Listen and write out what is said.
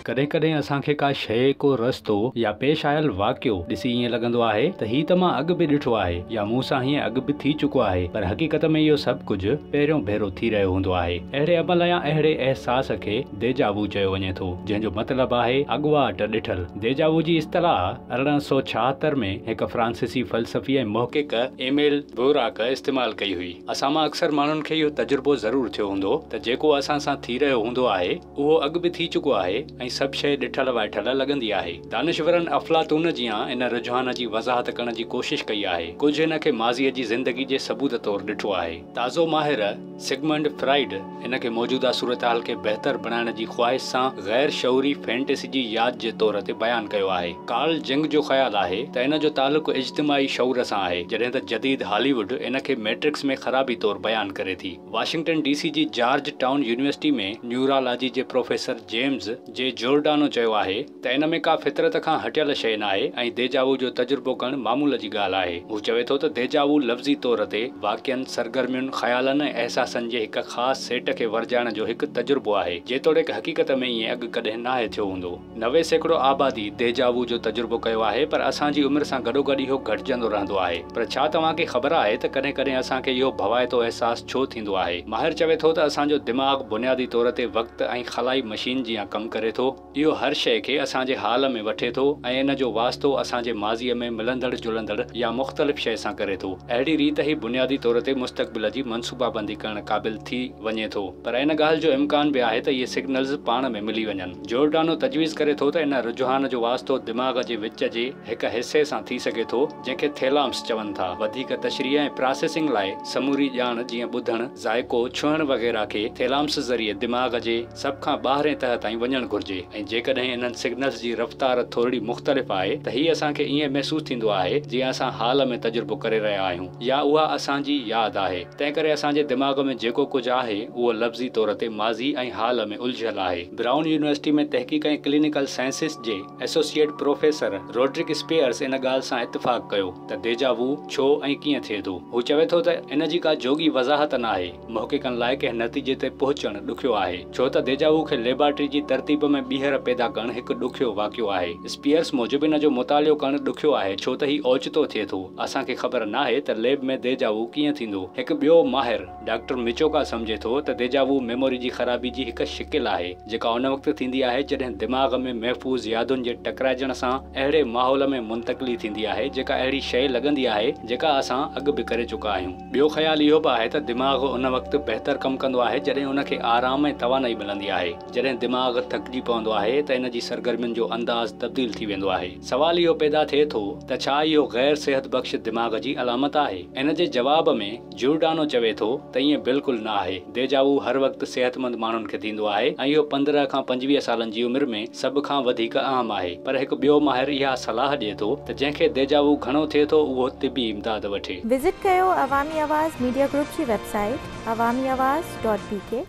ڪڏهن ڪڏهن اسان کي ڪا شيء، ڪو رستو يا پيش آيل واقعو ڏسي ائين لڳندو آهي ته هي ته مان اڳ به ڏٺو آهي يا مون سان هيئن اڳ به ٿي چڪو آهي پر حقيقت ۾ اهو سڀ ڪجهه پهريون ڀيرو ٿي رهيو هوندو آهي. اهڙي عمل يا اهڙي احساس کي ديجا وو چيو وڃي ٿو، جنهن جو مطلب آهي اڳواٽ ڏٺل. ديجا وو جي اصطلاح 1876 ۾ هڪ فرانسيسي فلسفي ۽ محقق ايميل بوراڪ استعمال ڪئي هئي. اسان مان اڪثر ماڻهن کي اهو تجربو ضرور ٿيو هوندو ته جيڪو اسان سان ٿي رهيو هوندو آهي، اهو اڳ به ٿي چڪو آهي ۽ سڀ شيء ڏٺل وائٺل لڳندي آهي. دانشورن افلاطون جيان ان رجحان جي وضاحت ڪرڻ جي ڪوشش ڪئي آهي. ڪجهه ان کي ماضيء جي زندگي جي ثبوت طور ڏٺو آهي. تازو ماهر سگمنڊ فرائيڊ ان کي موجوده صورتحال کي بهتر بڻائڻ جي خواهش سان غير شعوري فينٽسي جي ياد جي طور تي بيان ڪيو آهي. ڪارل جنگ جو خيال آهي ته ان جو تعلق اجتماعي شعور سان آهي، جڏهن ته جديد هالي ووڊ ان کي ميٽرڪس ۾ خرابي طور بيان ڪري ٿي. واشنگٽن ڊي سي جي جارج ٽائون يونيورسٽي ۾ نيورالاجي جي پروفيسر جيمز جي جورڊانو چيو آهي ته ان ۾ ڪا فطرت کان هٽيل شيء ناهي ۽ ديجا وو جو تجربو ڪرڻ معمول جي ڳالهه آهي. هو چوي ٿو ته ديجا وو لفظي طور تي واقعن، سرگرمين، خيالن ۽ احساسن جي هڪ خاص سيٽ کي ورجائڻ جو هڪ تجربو آهي، جيتوڻيڪ حقيقت ۾ ائين اڳ ڪڏهن ناهي ٿيو هوندو. 90% آبادي ديجا وو جو تجربو ڪيو آهي پر اسان جي عمر سان گڏوگڏ اهو گهٽجندو رهندو آهي. پر ڇا توهان کي خبر آهي ته ڪڏهن ڪڏهن اسان کي اهو ڀوائتو احساس ڇو ٿيندو آهي؟ ماهر چوي ٿو ته اسان جو دماغ بنيادي طور تي وقت ۽ خلائي مشين جيان ڪم ڪري ٿو. اهو هر شيء کي اسان جي حال ۾ وٺي ٿو ۽ ان جو واسطو اسان جي ماضيء ۾ ملندڙ جلندڙ يا مختلف شيء سان ڪري ٿو. اهڙي ريت هي بنيادي طور تي مستقبل جي منصوبابندي ڪرڻ قابل ٿي وڃي ٿو. پر ان ڳالهه جو امڪان به آهي ته اهي سگنلز پاڻ ۾ ملي وڃن. جورڊانو تجويز ڪري ٿو ته ان رجحان جو واسطو دماغ جي وچ جي هڪ حصي سان ٿي سگهي ٿو، جنهن کي ٿيلامس چون ٿا. وڌيڪ تشريح ۽ پراسيسنگ لاء سموري ڄاڻ جيئن ٻڌڻ، ذائقو، ڇهڻ وغيره کي ٿيلامس ذريعي دماغ جي. سڀ کان ٻاهرين تهه تائين وڃڻ گهرجي ۽ جيڪڏهن انهن سگنلز جي رفتار ٿورڙي مختلف آهي ته هي اسان کي ائين محسوس ٿيندو آهي جيئن اسان حال ۾ تجربو ڪري رهيا آهيون يا اها اسان جي ياد آهي. تنهنڪري اسان جي دماغ ۾ جيڪو ڪجهه آهي اهو لفظي طور تي ماضي ۽ حال ۾ الجهيل آهي. برائون يونيورسٽي ۾ تحقيق ۽ ڪلينيڪل سائنسز جي ايسوسيئيٽ پروفيسر روڊرڪ اسپيئرز ان ڳالهه سان اتفاق ڪيو ته ديجا وو ڇو ۽ ڪيئن ٿئي ٿو. هو چوي ٿو ته ان جي ڪا جوڳي وضاحت ناهي. محققن لاء ڪنهن نتيجي تي پهچڻ ڏکيو آهي، ڇو ته ديجا وو کي ليبارٽري جي ترتيب ۾ ٻيهر پيدا ڪرڻ هڪ ڏکيو واقعو آهي. اسپيئرس موجب ان جو مطالعو ڪرڻ ڏکيو آهي ڇو ته هي اوچتو ٿئي ٿو. اسان کي خبر ناهي ته ليب ۾ ديجا وو ڪيئن ٿيندو. هڪ ٻيو ماهر ڊاڪٽر مچوڪا سمجهي ٿو ته ديجا وو ميموري جي خرابي جي هڪ شڪل آهي، جيڪا ان وقت ٿيندي آهي جڏهن دماغ ۾ محفوظ يادن جي ٽڪرائجڻ سان اهڙي ماحول ۾ منتقلي ٿيندي آهي جيڪا اهڙي شيء لڳندي آهي جيڪا اسان اڳ به ڪري چڪا آهيون. ٻيو خيال اهو به آهي ته دماغ ان وقت بهتر ڪم ڪندو آهي جڏهن ان کي آرام ۽ توانائي ملندي آهي. جڏهن دماغ ٿڪجي پوندو آهي ته ان جي سرگرمين جو انداز تبديل ٿي ويندو آهي. سوال اهو پيدا ٿئي ٿو ته ڇا اهو غير صحت بخش دماغ جي علامت آهي؟ ان جي جواب ۾ جورڊانو چوي ٿو ته ائين بلڪل نه آهي. ديجا وو هر وقت صحتمند ماڻهن کي ٿيندو آهي ۽ اهو 15 کان 25 سالن جي عمر ۾ سڀ کان وڌيڪ عام آهي. پر هڪ ٻيو ماهر اها صلاح ڏئي ٿو ته جنهن کي ديجا وو گهڻو ٿئي ٿو اهو طبي امداد وٺي. وزٽ ڪيو عوامي آواز ميڊيا گروپ جي web site Awami Awaz dot B K.